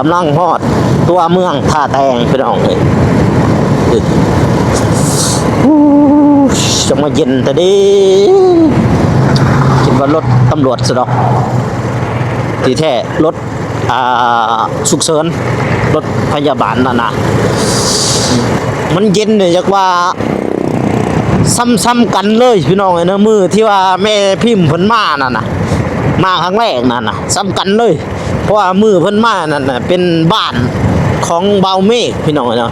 ກຳລັງຮອດຕົວເມືອງທ່າແຕງ ພີ່ນ້ອງເອີຍ. ອູ້ ຈັ່ງມາເຢັນແທ້ເດ ຄິດວ່າລົດຕຳຫຼວດຊະດອກ ທີ່ແທ້ລົດ ອ່າ ສຸກເສີນ ລົດພະຍາບານນັ້ນນະ ມັນເຢັນນີ້ ຢາກວ່າຊ້ຳໆກັນເລີຍ ພີ່ນ້ອງເອີຍເນາະ. ມື້ທີ່ວ່າແມ່ພິມເພິ່ນມານັ້ນນະ ມາຄັ້ງແລກນັ້ນນະ ຊ້ຳກັນເລີຍ ເພາະວ່າມື້ເພິ່ນມານັ້ນນະ ເປັນບ້ານຂອງບ່າວເມກ ພີ່ນ້ອງເອີຍເນາະ.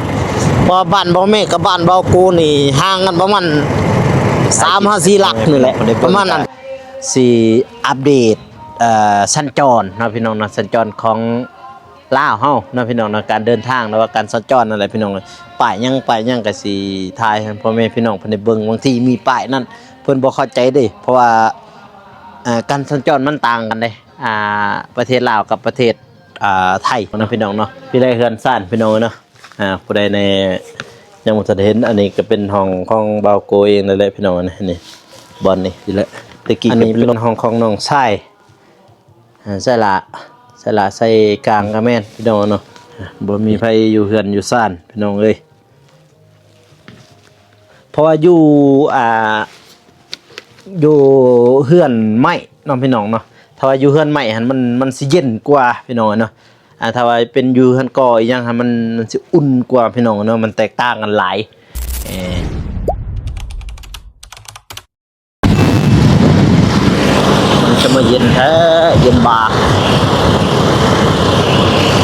ເພາະວ່າບ້ານບ່າວເມກກັບບ້ານບ່າວໂກນີ້ຫ່າງກັນປະມານສາມຫາສີ່ຫຼັກນີ້ແຫຼະ ປະມານນັ້ນ. ຊິອັບເດດ ເອີ ສັນຈອນເນາະ ພີ່ນ້ອງເນາະ ສັນຈອນຂອງລາວເຮົາເນາະ ພີ່ນ້ອງເນາະ ການເດີນທາງ ຫຼືວ່າການສັນຈອນນັ້ນແຫຼະ ພີ່ນ້ອງ. ປ້າຍຫຍັງ ປ້າຍຫຍັງກະຊິຖ່າຍໃຫ້ພໍ່ແມ່ພີ່ນ້ອງເພິ່ນໄດ້ເບິ່ງ. ບາງທີມີປ້າຍນັ້ນເພິ່ນບໍ່ເຂົ້າໃຈເດ້ ເພາະວ່າ ເອີ ການສັນຈອນມັນຕ່າງກັນເດ້ ອ່າ ປະເທດລາວກັບປະເທດ ອ່າ ໄທເນາະ ພີ່ນ້ອງເນາະ. ພີ່ແລເຮືອນຊານ ພີ່ນ້ອງເນາະ. ອ່າ ຜູ້ໃດແນ່ຍັງບໍ່ທັນເຫັນ ອັນນີ້ກະເປັນຫ້ອງຂອງບ່າວໂກເອງນັ້ນແຫຼະ ພີ່ນ້ອງ. ອັນນີ້ ບ່ອນນີ້ ພີ່ແລ ແຕ່ກີ້ ອັນນີ້ເປັນຫ້ອງຂອງນ້ອງຊາຍ ອ່າ ໃສ່ລະ ໃສ່ລະ ໃສ່ກາງກະແມ່ນ ພີ່ນ້ອງເນາະ. ອ່າ ບໍ່ມີໃຜຢູ່ເຮືອນຢູ່ຊານ ພີ່ນ້ອງເອີຍ. ເພາະວ່າຢູ່ ອ່າ ຢູ່ເຮືອນໄມ້ເນາະ ພີ່ນ້ອງເນາະ. ຖ້າວ່າຢູ່ເຮືອນໄມ້ຫັ້ນ ມັນ ມັນຊິເຢັນກວ່າ ພີ່ນ້ອງເນາະ. ອ່າ ຖ້າວ່າເປັນຢູ່ເຮືອນກໍອີ່ຫຍັງຫັ້ນ ມັນ ມັນຊິອຸ່ນກວ່າ ພີ່ນ້ອງເນາະ ມັນແຕກຕ່າງກັນຫຼາຍ. ເອີ ມັນຈະມາເຢັນແທ້ ເຢັນບ່າ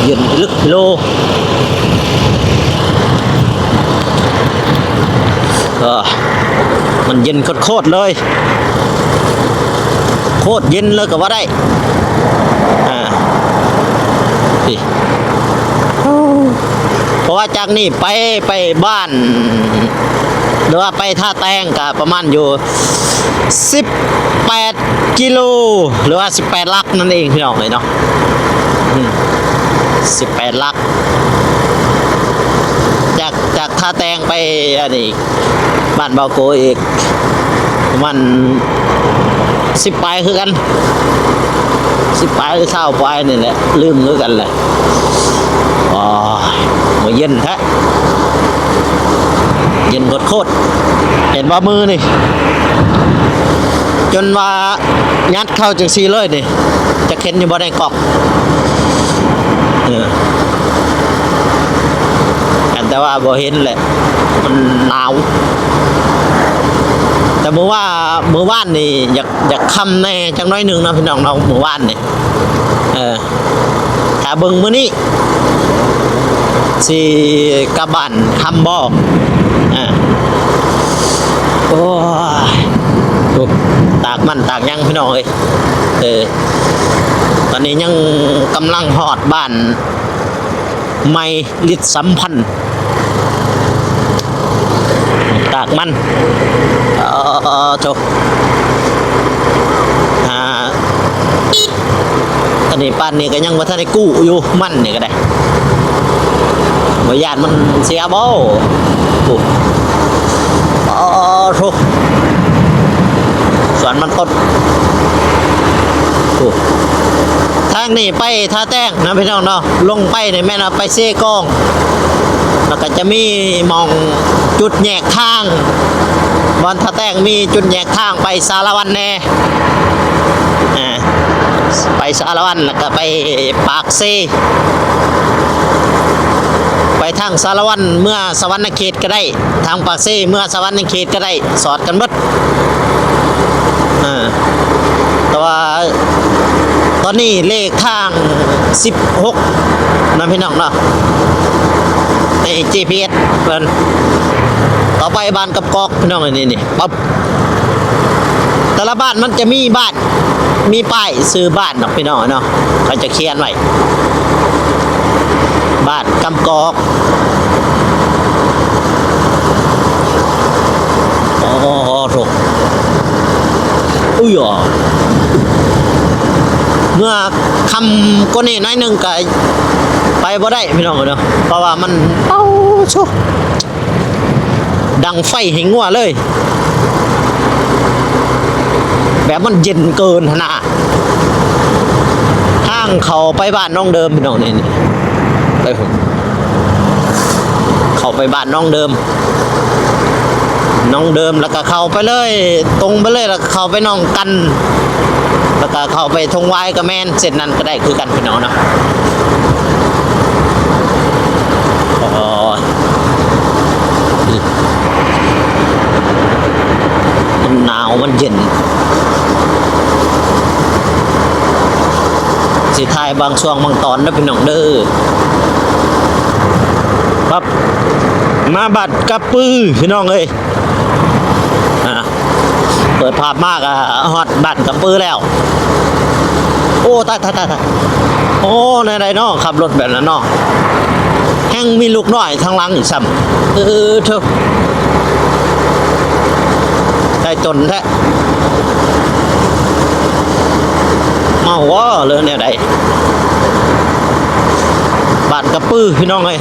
ເຢັນພິລຶກພິໂລ. ເອີ ມັນເຢັນໂຄດໆເລີຍ ໂຄດເຢັນເລີຍກະວ່າໄດ້. ອ່າ ນີ້ ເພາະວ່າຈາກນີ້ໄປ ໄປບ້ານ ຫຼືວ່າໄປທ່າແຕງກະປະມານຢູ່ສິບແປດກິໂລ ຫຼືວ່າສິບແປດຫຼັກນັ້ນເອງ ພີ່ນ້ອງເອີຍເນາະ. ອືມ ສິບແປດຫຼັກ ຈາກ ຈາກທ່າແຕງໄປອັນນີ້ ບ້ານບ່າວໂກອີກປະມານສິບປາຍຄືກັນ ສິບປາຍຫຼືຊາວປາຍນີ້ແຫຼະ ລືມຄືກັນແຫຼະ. ໂອ້ຍ ມື້ເຢັນແທ້ ເຢັນໂຄດໆ ເຫັນບໍ່ ມືນີ້ ຈົນວ່າຍັດເຂົ້າຈັ່ງຊີ້ເລີຍນີ້ ຈັກເຫັນຢູ່ບໍ່ໃນກ້ອງ. ເອີ ອັນ ແຕ່ວ່າບໍ່ເຫັນແຫຼະ ມັນໜາວ. ແຕ່ມື້ວ່າ ມື້ວານນີ້ຢາກ ຢາກຄ່ຳແດ່ຈັກໜ້ອຍໜຶ່ງເນາະ ພີ່ນ້ອງເນາະ ມື້ວານນີ້. ເອີ ຖ້າເບິ່ງມື້ນີ້ຊິກັບບ້ານຄ່ຳບໍ່? ອ່າ ໂອ້ຍ ໂອ້ ຕາກມັນຕາກຫຍັງ ພີ່ນ້ອງເອີຍ. ເອີ ຕອນນີ້ຍັງກຳລັງຮອດບ້ານໃໝ່ລິດສຳພັນ ຕາກມັນ ເອີ ໂທ້ ອ່າ ອັນນີ້ປານນີ້ກະຍັງບໍ່ທັນໄດ້ກູ້ຢູ່ ມັນນີ້ກະໄດ້ ບໍ່ຢ້ານມັນເສຍບໍ່? ໂອ້ ໂອ້ໂທ້ ສວນມັນຕົ້ນ ໂອ້ ທາງນີ້ໄປທ່າແຕງນະ ພີ່ນ້ອງເນາະ. ລົງໄປນີ້ແມ່ນວ່າໄປເຊກອງ ແລ້ວກະຈະມີໝ່ອງຈຸດແຍກທາງ ບ່ອນທ່າແຕງມີຈຸດແຍກທາງໄປສາລະວັນແດ່ ອ່າ ໄປສາລະວັນ ແລ້ວກະໄປປາກເຊ ໄປທາງສາລະວັນເມືອສະຫວັນນະເຂດກະໄດ້ ທາງປາກເຊເມືອສະຫວັນນະເຂດກະໄດ້ ສອດກັນເບິດ. ເອີ ແຕ່ວ່າຕອນນີ້ເລກທາງສິບຫົກນະ ພີ່ນ້ອງເນາະ ໃນ ຈີພີເອັສ ເພິ່ນ. ຕໍ່ໄປບ້ານກຳກອກ ພີ່ນ້ອງ ນີ້ ນີ້ ປັບ ແຕ່ລະບ້ານມັນຈະມີບ້ານ ມີປ້າຍຊື່ບ້ານດອກ ພີ່ນ້ອງເນາະ ເຂົາຈະຂຽນໄວ້ ບ້ານກຳກອກ. ໂອ້ໂທ້ ອຸ້ຍ ເມື່ອຄ່ຳກວ່ານີ້ໜ້ອຍໜຶ່ງກະໄປບໍ່ໄດ້ ພີ່ນ້ອງເນາະ ເພາະວ່າມັນ ເອົາ ໂທ້ ດັງໄຟໃຫ້ງົວເລີຍ ແບບມັນເຢັນເກີນຫັ້ນນະ. ທາງເຂົ້າໄປບ້ານໜອງເດີມ ພີ່ນ້ອງ ນີ້ ນີ້ ໄປພຸ້ນ ເຂົ້າໄປບ້ານໜອງເດີມ ໜອງເດີມ ແລ້ວກໍເຂົ້າໄປເລີຍ ຕົງໄປເລີຍ ແລ້ວກໍເຂົ້າໄປໜອງກັນ ແລ້ວກໍເຂົ້າໄປທົ່ງຫວາຍ ກໍແມ່ນເສັ້ນນັ້ນກໍໄດ້ຄືກັນພີ່ນ້ອງເນາະ. ໂອ້ຍ ມັນໜາວ ມັນເຢັນ ຊິຖ່າຍບາງຊ່ວງບາງຕອນເດີພີ່ນ້ອງເດີ. ປັບ ມາບາດກະປືພີ່ນ້ອງເອີຍ ອ່າ ເປີດພາບມາກະຮອດບ້ານກະປືແລ້ວ. ໂອ້ ຕາຍ ຕາຍ ຕາຍ ຕາຍ ໂອ້ ແນວໃດເນາະ ຂັບລົດແບບນັ້ນເນາະ ແຮ່ງມີລູກນ້ອຍທາງຫຼັງອີກຊ້ຳ. ເອີ ເທີ ໃຈຈົນແທ້ ເມົາບໍ່ ຫຼືແນວໃດ? ບ້ານກະປືພີ່ນ້ອງເອີຍ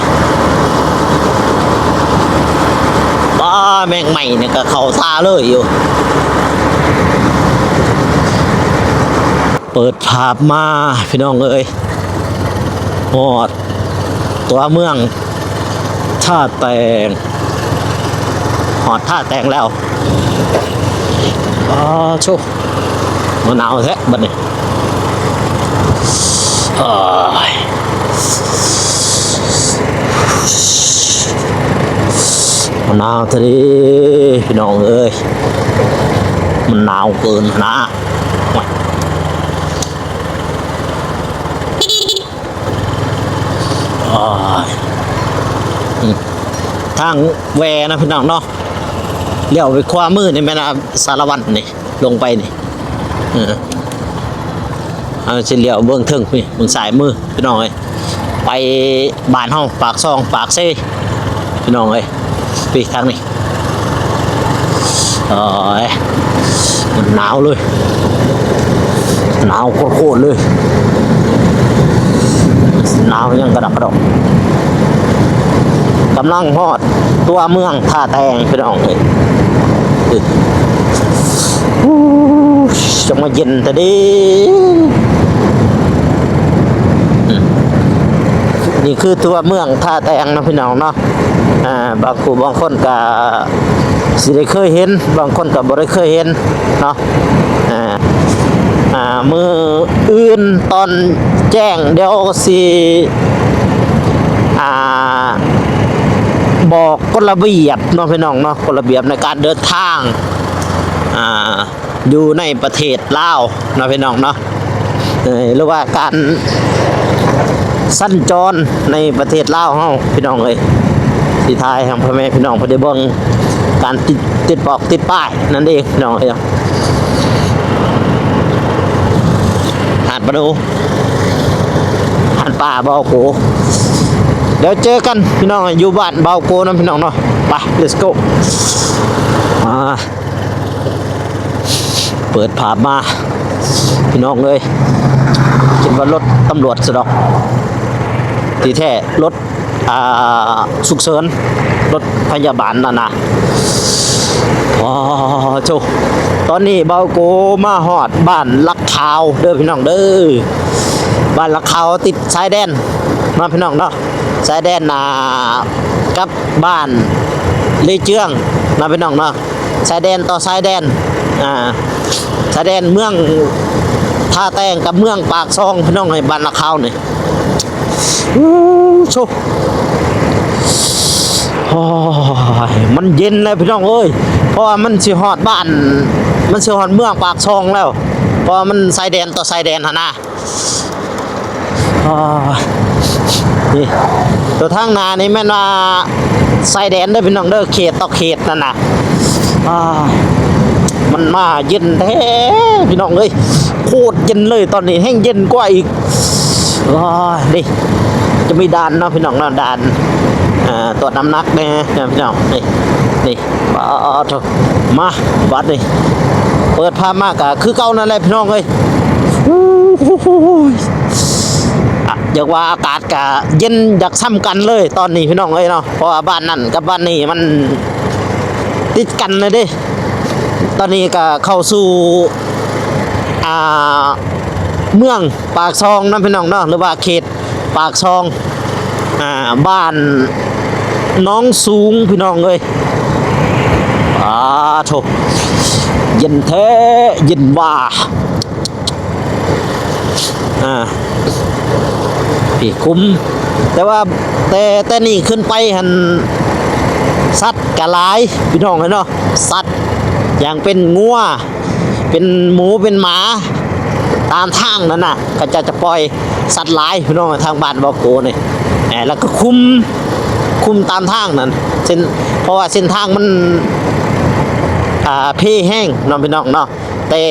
ປ້າ ແມງໄມ້ນີ້ກໍເຂົ້າຕາເລີຍຢູ່. ເປີດພາບມາພີ່ນ້ອງເອີຍ ຮອດຕົວເມືອງທ່າແຕງ ຮອດທ່າແຕງແລ້ວ. ອ້າ ໂທ້ ມັນໜາວແທ້ບັດນີ້ ໂອ້ຍ ມັນໜາວແທ້ເດພີ່ນ້ອງເອີຍ ມັນໜາວເກີນຫັ້ນນະ. ໂອ້ຍ ໂອ້ຍ ອືມ ທາງແວ່ນະພີ່ນ້ອງເນາະ ລ້ຽວໄປຂວາມືນີ້ແມ່ນ ອາ ສາລະວັນນີ້ ລົງໄປນີ້ ເອີ ເຮົາຊິລ້ຽວເບິ່ງເທິງນີ້ ເບິ່ງຊ້າຍມືພີ່ນ້ອງເອີຍ ໄປບ້ານເຮົາ ປາກຊ່ອງ ປາກເຊ ພີ່ນ້ອງເອີຍ ປີທາງນີ້ ໂອ້ຍ ມັນໜາວເລີຍ ໜາວໂຄດໆເລີຍ ໜາວຫຍັງກະດອກກະດອກ. ກຳລັງຮອດຕົວເມືອງທ່າແຕງພີ່ນ້ອງເອີຍ ອູ້ ຈັ່ງມາເຢັນແທ້ເດ. ອືມ ນີ້ຄືຕົວເມືອງທ່າແຕງເນາະ ພີ່ນ້ອງເນາະ ອ່າ ບາງຄູ່ບາງຄົນກະຊິໄດ້ເຄີຍເຫັນ ບາງຄົນກະບໍ່ໄດ້ເຄີຍເຫັນເນາະ. ອ່າ ອ່າ ມື້ອື່ນຕອນແຈ້ງ ດຽວຊິ ອ່າ ບອກກົດລະບຽບເນາະ ພີ່ນ້ອງເນາະ ກົດລະບຽບໃນການເດີນທາງ ອ່າ ຢູ່ໃນປະເທດລາວເນາະ ພີ່ນ້ອງເນາະ ເອີ ຫຼືວ່າການສັນຈອນໃນປະເທດລາວເຮົາ ພີ່ນ້ອງເອີຍ ຊິຖ່າຍໃຫ້ພໍ່ແມ່ພີ່ນ້ອງເພິ່ນໄດ້ເບິ່ງ ການຕິດ ຕິດປອກຕິດປ້າຍນັ້ນເອງ ພີ່ນ້ອງເອີຍ. ຫາດປາດູ ຫາດປາບ່າວໂກ ດຽວເຈີກັນພີ່ນ້ອງ ຢູ່ບ້ານບ່າວໂກນຳ ພີ່ນ້ອງເນາະ ໄປ let's go. ອ່າ ເປີດພາບມາ ພີ່ນ້ອງເອີຍ ຄິດວ່າລົດຕຳຫຼວດຊະດອກ ທີ່ແທ້ລົດ ອ່າ ສຸກເສີນ ລົດພະຍາບານນັ້ນນະ. ໂອ້ໂທ້ ຕອນນີ້ບ່າວໂກມາຮອດບ້ານຫຼັກຂາວເດີພີ່ນ້ອງເດີ ບ້ານຫຼັກຂາວຕິດຊາຍແດນເນາະ ພີ່ນ້ອງເນາະ ຊາຍແດນ ອ່າ ກັບບ້ານເລເຈືອງເນາະ ພີ່ນ້ອງເນາະ. ຊາຍແດນຕໍ່ຊາຍແດນ ອ່າ ຊາຍແດນເມືອງທ່າແຕງກັບເມືອງປາກຊ່ອງ ພີ່ນ້ອງເອີຍ ບ້ານຫຼັກຂາວນີ້. ໂອ້ໂທ້ ໂອ້ຍ ມັນເຢັນແລ້ວພີ່ນ້ອງເອີຍ ເພາະວ່າມັນຊິຮອດບ້ານ ມັນຊິຮອດເມືອງປາກຊ່ອງແລ້ວ ເພາະວ່າມັນຊາຍແດນຕໍ່ຊາຍແດນຫັ້ນນະ. ອ່າ ນີ້ ຕົວທາງໜ້ານີ້ແມ່ນວ່າຊາຍແດນເດີພີ່ນ້ອງເດີ ເຂດຕໍ່ເຂດນັ້ນນະ. ອ່າ ມັນມາເຢັນແທ້ພີ່ນ້ອງເອີຍ ໂຄດເຢັນເລີຍ ຕອນນີ້ແຮ່ງເຢັນກວ່າອີກ. ອ່າ ນີ້ ຈະມີດ່ານເນາະພີ່ນ້ອງເນາະ ດ່ານ ເອີ ຕວດນ້ຳໜັກແດ່ເນາະພີ່ນ້ອງ ນີ້ ນີ້. ປາດໂທ້ ມາ ບາດນີ້ ເປີດພາບມາກະຄືເກົ່ານັ້ນແຫຼະພີ່ນ້ອງເອີຍ. ອາ ຢາກວ່າອາກາດກະເຢັນຢາກຊ່ຳກັນເລີຍຕອນນີ້ພີ່ນ້ອງເອີຍເນາະ ເພາະວ່າບ້ານນັ້ນກັບບ້ານນີ້ມັນຕິດກັນເລີຍເດ້. ຕອນນີ້ກະເຂົ້າສູ່ ອ່າ ເມືອງປາກຊ່ອງເນາະພີ່ນ້ອງເນາະ ຫຼືວ່າເຂດ ປາກຊ່ອງ ອ່າ ບ້ານໜອງສູງ ພີ່ນ້ອງເອີຍ. ອາໂທ້ ເຢັນແທ້ເຢັນວ່າ. ອ່າ ພີ່ ຄຸ້ມ ແຕ່ວ່າ ແຕ່ ແຕ່ນີ້ຂຶ້ນໄປຫັ້ນ ສັດກະຫຼາຍ ພີ່ນ້ອງເອີຍເນາະ. ສັດຢ່າງເປັນງົວ ເປັນໝູ ເປັນໝາ ຕາມທາງນັ້ນນະ ເຂົາເຈົ້າຈະປ່ອຍສັດຫຼາຍ ພີ່ນ້ອງ. ທາງບ້ານບໍ່ໂກນີ້ ແລະ ແລ້ວກໍຄຸມ ຄຸມຕາມທາງນັ້ນ ເສັ້ນ ເພາະວ່າເສັ້ນທາງມັນ ອ່າ ເພແຮງເນາະ ພີ່ນ້ອງເນາະ. ແຕ່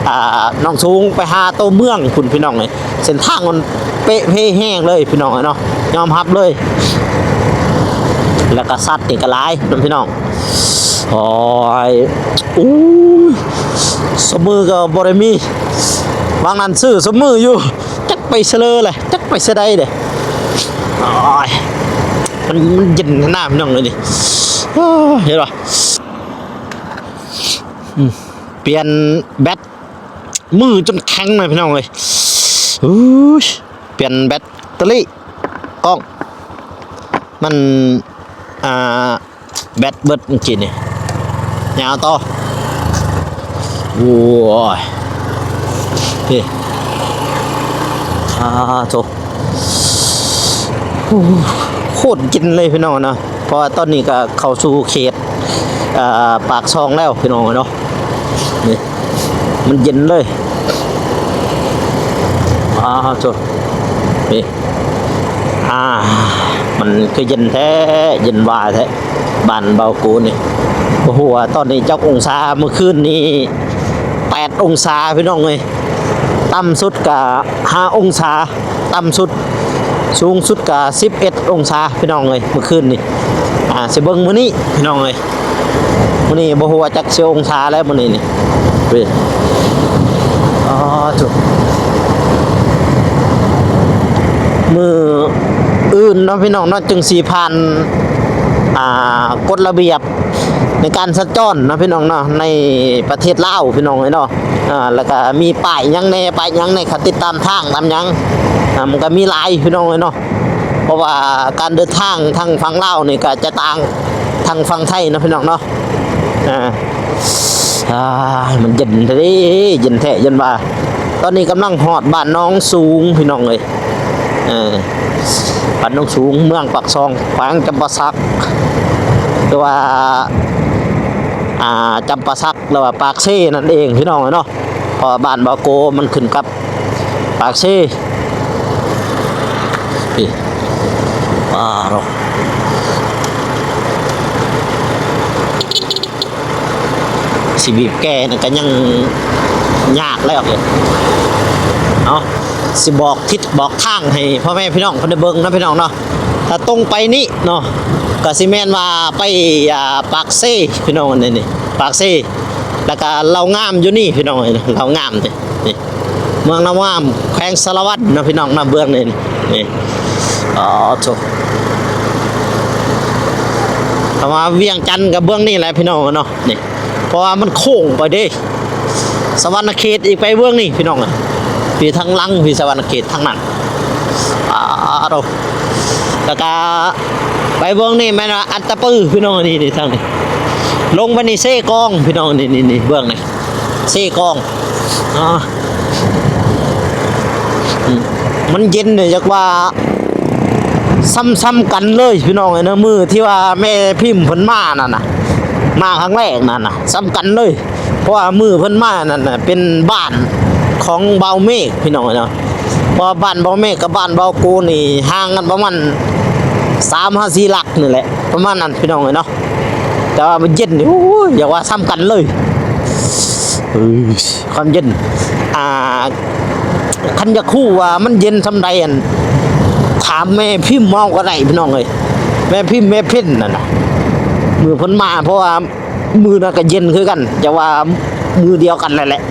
ອ່າ ໜອງສູງໄປຫາໂຕເມືອງພຸ້ນ ພີ່ນ້ອງເອີຍ ເສັ້ນທາງມັນເປະເພແຮງເລີຍ ພີ່ນ້ອງເອີຍເນາະ ຍອມຮັບເລີຍ. ແລ້ວກໍສັດນີ້ກໍຫຼາຍນຳ ພີ່ນ້ອງ. ໂອ້ຍ ອູ້ຍ ສະມືກໍບໍ່ໄດ້ມີ ວາງນັ້ນຊື້ສະມືຢູ່ ຈັກໄປສະເລີແຫຼະ ຈັກໄປສະໃດເດ້. ໂອ້ຍ ມັນ ມັນເຢັນຂະໜາດ ພີ່ນ້ອງເອີຍນີ້ ເຫັນບໍ່? ອືມ ປ່ຽນແບັດ ມືຈົນແຂງເລີຍ ພີ່ນ້ອງເອີຍ. ອຸ້ຍ ປ່ຽນແບັດເຕີຣີກ້ອງ ມັນ ອ່າ ແບັດເບິດເມື່ອກີ້ນີ້ ຍາວຕໍ່. ໂອ້ຍ ເອີ ອາໂທ້ ໂອ້ ໂຄດເຢັນເລີຍ ພີ່ນ້ອງເນາະ. ເພາະວ່າຕອນນີ້ກໍເຂົ້າສູ່ເຂດ ເອີ ປາກຊ່ອງແລ້ວ ພີ່ນ້ອງເນາະ. ນີ້ ມັນເຢັນເລີຍ ອາໂທ້ ນີ້ ອາ ມັນຄືເຢັນແທ້ ເຢັນວ່າແທ້ ບ້ານເບົາກູນີ້. ບໍ່ຮູ້ວ່າຕອນນີ້ຈັກອົງສາ ມື້ຄືນນີ້ແປດອົງສາ ພີ່ນ້ອງເອີຍ. ຕ່ຳສຸດກະຫ້າອົງສາ ຕ່ຳສຸດ ສູງສຸດກະສິບເອັດອົງສາ ພີ່ນ້ອງເອີຍ ມື້ຄືນນີ້. ອ່າ ຊິເບິ່ງມື້ນີ້ ພີ່ນ້ອງເອີຍ ມື້ນີ້ບໍ່ຮູ້ວ່າຈັກຊິອົງສາແລ້ວ ມື້ນີ້ນີ້ ເວີຍ ອໍ ໂທ້ ມື້ອື່ນເນາະ ພີ່ນ້ອງເນາະ ຈຶ່ງຊິຜ່ານ ອ່າ ກົດລະບຽບ ໃນການສັນຈອນເນາະ ພີ່ນ້ອງເນາະ ໃນປະເທດລາວ ພີ່ນ້ອງເອີຍເນາະ. ອ່າ ແລ້ວກະມີປ້າຍຫຍັງແດ່ ປ້າຍຫຍັງແດ່ ເຂົາຕິດຕາມທາງຕາມຫຍັງ ອ່າ ມັນກະມີຫຼາຍ ພີ່ນ້ອງເອີຍເນາະ. ເພາະວ່າການເດີນທາງທາງຝັ່ງລາວນີ້ກະຈະຕ່າງທາງຝັ່ງໄທເນາະ ພີ່ນ້ອງເນາະ. ອ່າ ອາ ມັນເຢັນແທ້ເດ້ ເຢັນແທ້ເຢັນວ່າ. ຕອນນີ້ກຳລັງຮອດບ້ານໜອງສູງ ພີ່ນ້ອງເອີຍ. ເອີ ບ້ານໜອງສູງ ເມືອງປາກຊ່ອງ ແຂວງຈຳປາສັກ ຫຼືວ່າ ອ່າ ຈຳປາສັກ ຫຼືວ່າປາກເຊນັ້ນເອງ ພີ່ນ້ອງເອີຍເນາະ. ເພາະວ່າບ້ານເບົາໂກມັນຂຶ້ນກັບປາກເຊ. ນີ້ ປາໂທ້ ຊິບີບແກນີ້ກໍຍັງຍາກແລ້ວເດ. ເອົາ ຊິບອກທິດບອກທາງໃຫ້ພໍ່ແມ່ພີ່ນ້ອງເພິ່ນໄດ້ເບິ່ງເນາະ ພີ່ນ້ອງເນາະ. ຖ້າຕົງໄປນີ້ເນາະ ກໍຊິແມ່ນວ່າໄປ ອ່າ ປາກເຊ ພີ່ນ້ອງ ອັນນີ້ ນີ້ ປາກເຊ. ແລ້ວກໍເລົ່າງາມຢູ່ນີ້ ພີ່ນ້ອງເອີຍ ເລົ່າງາມເດ້ ນີ້ ເມືອງເລົ່າງາມ ແຂວງສາລະວັນເນາະ ພີ່ນ້ອງເນາະ. ເບື້ອງນີ້ ນີ້ ອໍ ໂທ້ ຖ້າວ່າວຽງຈັນກໍເບື້ອງນີ້ແຫຼະ ພີ່ນ້ອງເນາະ ນີ້ ເພາະວ່າມັນໂຄ້ງໄປເດ້ ສະຫວັນນະເຂດອີກໄປເບື້ອງນີ້ ພີ່ນ້ອງເອີຍ. ພີ່ທາງຫຼັງ ພີ່ສະຫວັນນະເຂດທາງນັ້ນ ອາໂທ້. ແລ້ວກະໄປເບື້ອງນີ້ແມ່ນວ່າອັດຕະປື ພີ່ນ້ອງ ນີ້ ນີ້ທາງນີ້ ລົງໄປນີ້ເຊກອງ ພີ່ນ້ອງ ນີ້ ນີ້ ນີ້ ເບື້ອງນີ້ເຊກອງ. ອາ ອືມ ມັນເຢັນເດ້ ຢາກວ່າສ່ຳໆກັນເລີຍ ພີ່ນ້ອງເອີຍເນາະ. ມື້ທີ່ວ່າແມ່ພິມເພິ່ນມານັ້ນນະ ມາຄັ້ງແລກນັ້ນນະ ສ່ຳກັນເລີຍ. ເພາະວ່າມື້ເພິ່ນມານັ້ນນະ ເປັນບ້ານຂອງບ່າວເມກ ພີ່ນ້ອງເອີຍເນາະ. ເພາະວ່າບ້ານບ່າວເມກກັບບ້ານບ່າວໂກນີ້ຫ່າງກັນປະມານສາມຫາສີ່ຫຼັກນີ້ແຫຼະ ປະມານນັ້ນ ພີ່ນ້ອງເອີຍເນາະ. ແຕ່ວ່າມັນເຢັນນີ້ ໂອ້ຍ ຢ່າວ່າສ່ຳກັນເລີຍ ເອີຍ ຄວາມເຢັນ. ອ່າ ຄັນຢາກຮູ້ວ່າມັນເຢັນສ່ຳໃດ ອັນ ຖາມແມ່ພິມເຮົາກໍໄດ້ ພີ່ນ້ອງເອີຍ ແມ່ພິມແມ່ເພັນນັ້ນນະ ມື້ເພິ່ນມາ. ເພາະວ່າ ມື້ນັ້ນກໍເຢັນຄືກັນ ຈະວ່າມື້ດຽວກັນແຫຼະ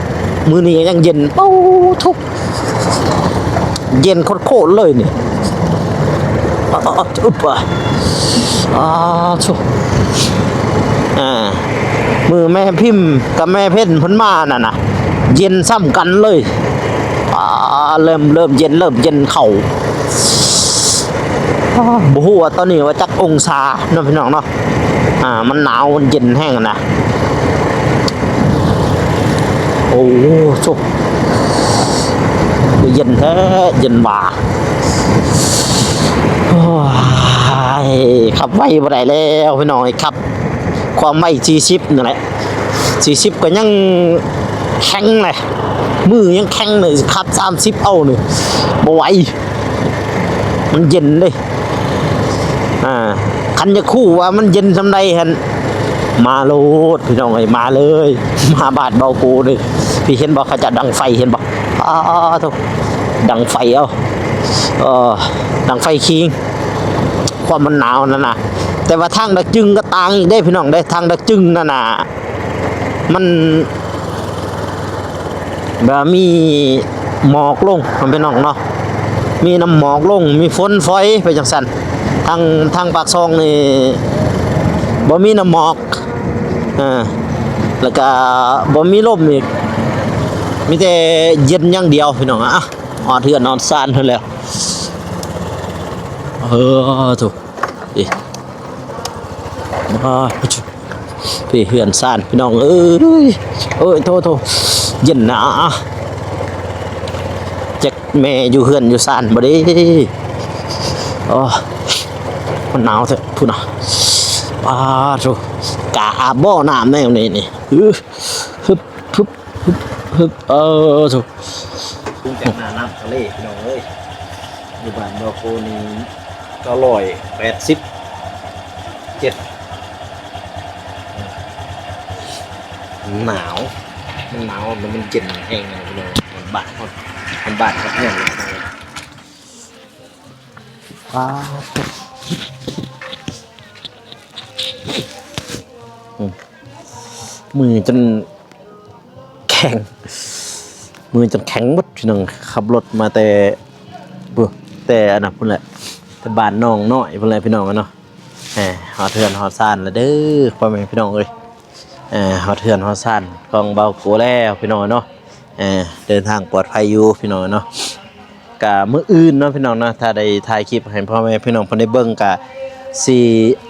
ມື້ນີ້ກໍຍັງເຢັນ. ໂອ້ ທຸກ ເຢັນໂຄດໆເລີຍນີ້ ອາ ອາ ອາ ອາ ທຸກ ອ່າ ມື້ແມ່ພິມກັບແມ່ເພັນເພິ່ນມານັ້ນນະ ເຢັນສ່ຳກັນເລີຍ. ອາ ເລີ່ມ ເລີ່ມເຢັນ ເລີ່ມເຢັນເຂົ້າ. ອ້າ ບໍ່ຮູ້ວ່າຕອນນີ້ວ່າຈັກອົງສາເນາະ ພີ່ນ້ອງເນາະ. ອ່າ ມັນໜາວ ມັນເຢັນແຮງນະ. ໂອ້ ໂທ້ ເຢັນແທ້ ເຢັນຫວາ. ໂອ້ຍ ຂັບໄວບໍ່ໄດ້ແລ້ວ ພີ່ນ້ອງເອີຍ. ຂັບຄວາມໄວສີ່ສິບນັ້ນແຫຼະ ສີ່ສິບກໍຍັງແຂງເລີຍ ມືຍັງແຂງເລີຍ. ຂັບສາມສິບເອົານີ້ບໍ່ໄຫວ ມັນເຢັນເດ້. ອ່າ ຄັນຢາກຮູ້ວ່າມັນເຢັນສ່ຳໃດຫັ້ນ ມາໂລດ ພີ່ນ້ອງເອີຍ ມາເລີຍ ມາບ້ານເບົາໂກເດີ້. ພີ່ເຫັນບໍ່ ເຂົາເຈົ້າດັງໄຟ ເຫັນບໍ່? ອ້າ ໂທ້ ດັງໄຟເອົາ ເອີ ດັງໄຟຄີງ ຄວາມມັນໜາວນັ້ນນະ. ແຕ່ວ່າທາງດາກຈຶງກໍຕ່າງອີກເດ້ ພີ່ນ້ອງເດ້. ທາງດາກຈຶງນັ້ນນະ ມັນ ແບບມີໝອກລົງ ພີ່ນ້ອງເນາະ, ມີນ້ຳໝອກລົງ ມີຝົນຝອຍໄປຈັ່ງຊັ້ນ. ທາງ ທາງປາກຊ່ອງນີ້ບໍ່ມີນ້ຳໝອກ ເອີ ແລ້ວກະບໍ່ມີລົມອີກ ມີແຕ່ເຢັນຢ່າງດຽວ ພີ່ນ້ອງ. ອ່ະ ຮອດເຮືອນຮອດຊານເພິ່ນແລ້ວ. ເອີ ໂທ້ ເອີ ອ່າ ເອີ ເຮືອນຊານ ພີ່ນ້ອງເອີຍ. ໂອ້ຍ ໂທ້ ໂທ້ ເຢັນນະ. ຈັກແມ່ຢູ່ເຮືອນຢູ່ຊານບໍ່ເດ້. ໂອ້ ມັນໜາວແທ້ພຸ້ນນະ. ປາໂທ້ ກະອາບບໍ່ ນ້ຳແນວນີ້ນີ້. ອື ຮຶບ ຮຶບ ຮຶບ ຮຶບ. ເອີ ໂທ້ ລົງຈາກໜ້ານ້ຳທະເລ ພີ່ນ້ອງເອີຍ. ຢູ່ບ້ານບໍ່ໂກນີ້ ເກົ້າຮ້ອຍແປດສິບເຈັດ. ໜາວ ມັນໜາວ ແລ້ວມັນເຢັນແຮງນະ ພີ່ນ້ອງ. ມັນບາດ ມັນບາດກັບເຮືອນ. ປາດ ອືມ ມືຈົນແຂງ ມືຈົນແຂງໝົດ ພີ່ນ້ອງ. ຂັບລົດມາແຕ່ ແຕ່ອັນນັ້ນພຸ້ນແຫຼະ ແຕ່ບ້ານໜອງນ້ອຍພຸ້ນແຫຼະ ພີ່ນ້ອງເອີຍເນາະ. ຮອດເຮືອນຮອດຊານແລ້ວເດີ້ ພໍ່ແມ່ພີ່ນ້ອງເອີຍ. ຮອດເຮືອນຮອດຊານຂອງເບົາໂກແລ້ວ ພີ່ນ້ອງເນາະ. ເດີນທາງປອດໄພຢູ່ ພີ່ນ້ອງເນາະ. ກະມື້ອື່ນເນາະ ພີ່ນ້ອງເນາະ ຖ້າໄດ້ຖ່າຍຄລິບໃຫ້ພໍ່ແມ່ພີ່ນ້ອງເພິ່ນໄດ້ເບິ່ງ ກະຊິ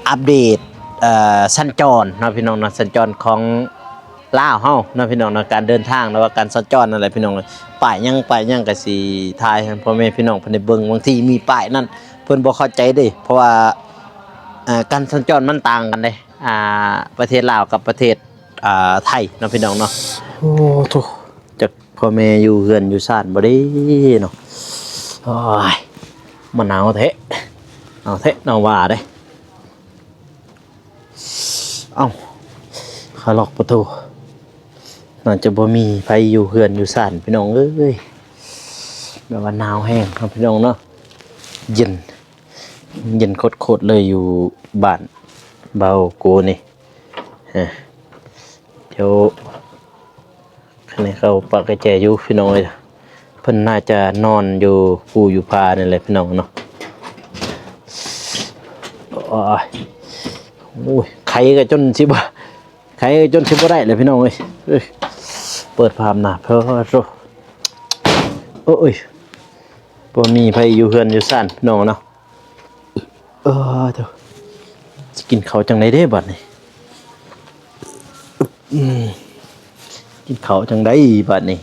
ອັບເດດ ເອີ ສັນຈອນເນາະ ພີ່ນ້ອງເນາະ, ສັນຈອນຂອງລາວເຮົາເນາະ ພີ່ນ້ອງເນາະ. ການເດີນທາງ ຫຼືວ່າການສັນຈອນນັ້ນແຫຼະ ພີ່ນ້ອງ. ປ້າຍຫຍັງ ປ້າຍຫຍັງ ກະຊິຖ່າຍໃຫ້ພໍ່ແມ່ພີ່ນ້ອງເພິ່ນໄດ້ເບິ່ງ. ບາງທີມີປ້າຍນັ້ນ ເພິ່ນບໍ່ເຂົ້າໃຈເດ້ ເພາະວ່າ ເອີ ການສັນຈອນມັນຕ່າງກັນເດ້ ອ່າ ປະເທດລາວກັບປະເທດ ອ່າ ໄທເນາະ ພີ່ນ້ອງເນາະ. ໂອ້ ໂທ້ ຈັກພໍ່ແມ່ຢູ່ເຮືອນຢູ່ຊານບໍ່ເດ້ເນາະ. ໂອ້ຍ ມາໜາວແທ້ ເອົາແທ້ເນາະວ່າເດ້. ເອົ້າ ຂ້າລັອກປະຕູ ໜ້າຈະບໍ່ມີໃຜຢູ່ເຮືອນຢູ່ຊານ ພີ່ນ້ອງເອີຍ. ແບບວ່າໜາວແຮງເນາະ ພີ່ນ້ອງເນາະ, ເຢັນ ເຢັນໂຄດໆເລີຍ ຢູ່ບ້ານເບົາໂກນີ້. ເອີ ດຽວ ຄັນໃຫ້ເຂົາປະກະແຈຢູ່ ພີ່ນ້ອງເອີຍ. ເພິ່ນໜ້າຈະນອນຢູ່ພູຢູ່ຜານີ້ແຫຼະ ພີ່ນ້ອງເນາະ. ໂອ້ຍ ໂອ້ຍ ໄຂ້ກໍຈົນຊິບໍ່ ໄຂ້ກໍຈົນຊິບໍ່ໄດ້ແລ້ວ ພີ່ນ້ອງເອີຍ. ເອີຍ ເປີດພາບໜ້າ ເອີ ໂທ້ ໂອ້ຍ ບໍ່ມີໃຜຢູ່ເຮືອນຢູ່ຊານ ພີ່ນ້ອງເນາະ. ເອີ ໂທ້ ຊິກິນເຂົ້າຈັ່ງໃດເດ້ບາດນີ້? ອືມ ກິນເຂົ້າຈັ່ງໃດບາດນີ້?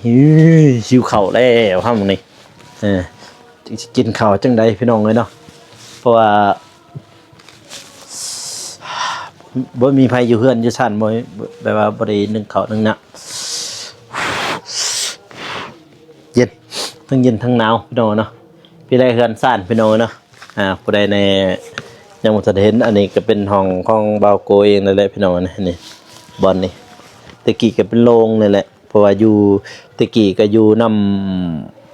ຫິວເຂົ້າແລ້ວຫາມື້ນີ້. ເອີ ຊິກິນເຂົ້າຈັ່ງໃດ ພີ່ນ້ອງເອີຍເນາະ? ເພາະວ່າ ບໍ່ມີໃຜຢູ່ເຮືອນຢູ່ຊານ ບໍ່ ແບບວ່າບໍ່ໄດ້ໜຶ້ງເຂົ້າໜຶ້ງນ້ຳ. ເຢັນ ທັງເຢັນທັງໜາວ ພີ່ນ້ອງເນາະ. ພີ້ແຫຼະເຮືອນຊານ ພີ່ນ້ອງເນາະ. ອ່າ ຜູ້ໃດແນ່ຍັງບໍ່ທັນເຫັນ ອັນນີ້ກໍເປັນຫ້ອງຂອງບ່າວໂກເອງນັ້ນແຫຼະ ພີ່ນ້ອງ. ນີ້ ບ່ອນນີ້ ແຕ່ກີ້ກໍເປັນໂລງນີ້ແຫຼະ ເພາະວ່າຢູ່ ແຕ່ກີ້ກໍຢູ່ນຳ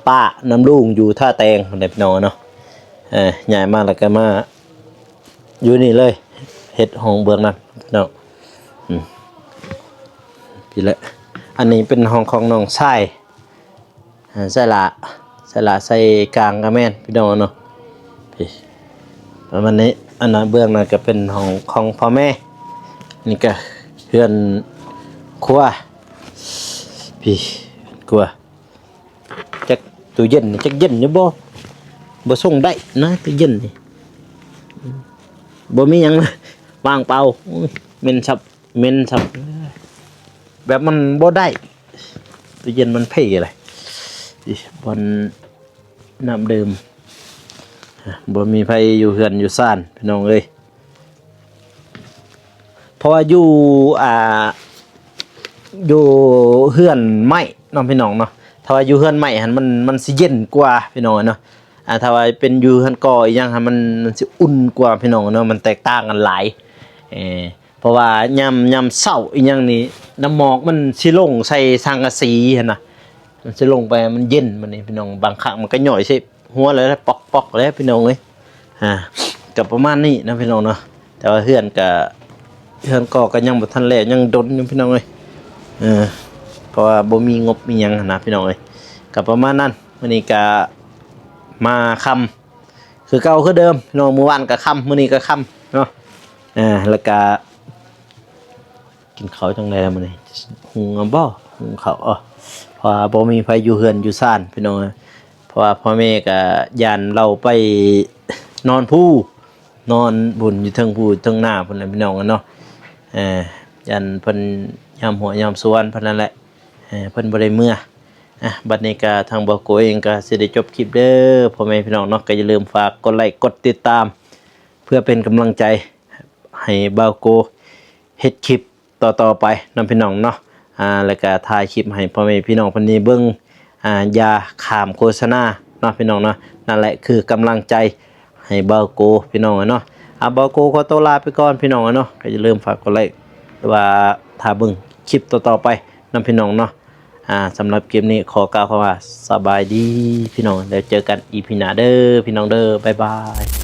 ປ້ານຳລຸງຢູ່ທ່າແຕງພຸ້ນແຫຼະ ພີ່ນ້ອງເນາະ. ເອີ ຍ້າຍມາແລ້ວກໍມາຢູ່ນີ້ເລີຍ ເຮັດຫ້ອງເບື້ອງນັ້ນເນາະ. ອືມ ພີ້ແຫຼະ ອັນນີ້ເປັນຫ້ອງຂອງນ້ອງຊາຍ. ໃສ່ລະ ໃສ່ລະ ໃສ່ກາງກະແມ່ນ ພີ່ນ້ອງເນາະ. ພີ້ ປະມານນີ້. ອັນນັ້ນເບື້ອງນັ້ນກະເປັນຫ້ອງຂອງພໍ່ແມ່. ນີ້ກະເຮືອນຄົວ. ພີ້ ເຮືອນຄົວ. ຈັກຕູ້ເຢັນ ຈັກເຢັນຢູ່ບໍ່? ບໍ່ສົ່ງໄດ້ນະຕູ້ເຢັນນີ້. ບໍ່ມີຫຍັງເລີຍ ວ່າງເປົ່າ. ໂອ້ຍ ເໝັນສັບ ເໝັນສັບ ແບບມັນບໍ່ໄດ້ ຕູ້ເຢັນມັນເພເລີຍ. ອີ ບ່ອນນ້ຳດື່ມ ບໍ່ມີໃຜຢູ່ເຮືອນຢູ່ຊານ ພີ່ນ້ອງເອີຍ. ເພາະວ່າຢູ່ ອ່າ ຢູ່ເຮືອນໄມ້ເນາະ ພີ່ນ້ອງເນາະ. ຖ້າວ່າຢູ່ເຮືອນໄມ້ຫັ້ນ ມັນ ມັນຊິເຢັນກວ່າ ພີ່ນ້ອງເນາະ. ອ່າ ຖ້າວ່າເປັນຢູ່ເຮືອນກໍອີຫຍັງຫັ້ນ ມັນ ມັນຊິອຸ່ນກວ່າ ພີ່ນ້ອງເນາະ. ມັນແຕກຕ່າງກັນຫຼາຍ ເອີ ເພາະວ່າຍາມ ຍາມເຊົ້າອີຫຍັງນີ້ ນ້ຳໝອກມັນຊິລົງໃສ່ສັງກະສີຫັ້ນນະ ມັນຊິລົງໄປ ມັນເຢັນ. ບັດນີ້ ພີ່ນ້ອງ ບາງຄັ້ງມັນກໍຫຍ້ອຍໃສ່ຫົວເລີຍ ປອກໆ ແລ້ວ ພີ່ນ້ອງເອີຍ. ອ່າ ກໍປະມານນີ້ນະ ພີ່ນ້ອງເນາະ. ແຕ່ວ່າເຮືອນກໍ ເຮືອນກໍ ກໍຍັງບໍ່ທັນແລ້ວ ຍັງດົນຢູ່ ພີ່ນ້ອງເອີຍ. ເອີ ເພາະວ່າບໍ່ມີງົບມີຫຍັງຫັ້ນນະ ພີ່ນ້ອງເອີຍ. ກໍປະມານນັ້ນ. ມື້ນີ້ກໍມາຄ່ຳຄືເກົ່າຄືເດີມ ພີ່ນ້ອງ. ມື້ວານກໍຄ່ຳ ມື້ນີ້ກໍຄ່ຳເນາະ. ເອີ ແລ້ວກໍ ກິນເຂົ້າຈັ່ງໃດລະມື້ນີ້? ຫຸງເອົາບໍ່? ຫຸງເຂົ້າ ເອີ ເພາະວ່າບໍ່ມີໃຜຢູ່ເຮືອນຢູ່ຊານ ພີ່ນ້ອງເອີຍ. ເພາະວ່າພໍ່ແມ່ກໍຢ້ານລາວໄປນອນພູ ນອນພຸ້ນ ຢູ່ເທິງພູເທິງໜ້າພຸ້ນແຫຼະ ພີ່ນ້ອງເອີຍເນາະ. ເອີ ຢ້ານເພິ່ນຍາມຫົວຍາມສວນເພິ່ນນັ້ນແຫຼະ ເອີ ເພິ່ນບໍ່ໄດ້ເມືອ. ອ່ະ ບັດນີ້ກໍທາງບ່າວໂກເອງກໍຊິໄດ້ຈົບຄລິບເດີ ພໍ່ແມ່ພີ່ນ້ອງເນາະ. ກໍຢ່າລືມຝາກກົດໄລກົດຕິດຕາມ ເພື່ອເປັນກຳລັງໃຈໃຫ້ບ່າວໂກເຮັດຄລິບຕໍ່ໆໄປນຳ ພີ່ນ້ອງເນາະ. ອ່າ ແລ້ວກໍຖ່າຍຄລິບໃຫ້ພໍ່ແມ່ພີ່ນ້ອງເພິ່ນໄດ້ເບິ່ງ ອ່າ ຢ່າຂ້າມໂຄສະນາເນາະ ພີ່ນ້ອງເນາະ. ນັ້ນແຫຼະຄືກຳລັງໃຈໃຫ້ບ່າວໂກ ພີ່ນ້ອງເນາະ. ອ່າ ບ່າວໂກຂໍຕົວລາໄປກ່ອນ ພີ່ນ້ອງເນາະ. ກໍຢ່າລືມຝາກກົດໄລ ຫຼືວ່າຖ້າເບິ່ງຄລິບຕໍ່ໆໄປນຳ ພີ່ນ້ອງເນາະ. ອ່າ ສຳລັບຄລິບນີ້ຂໍກ່າວຄຳວ່າສະບາຍດີ ພີ່ນ້ອງ ແລ້ວເຈີກັນອີພີໜ້າເດີ ພີ່ນ້ອງເດີ ບາຍບາຍ.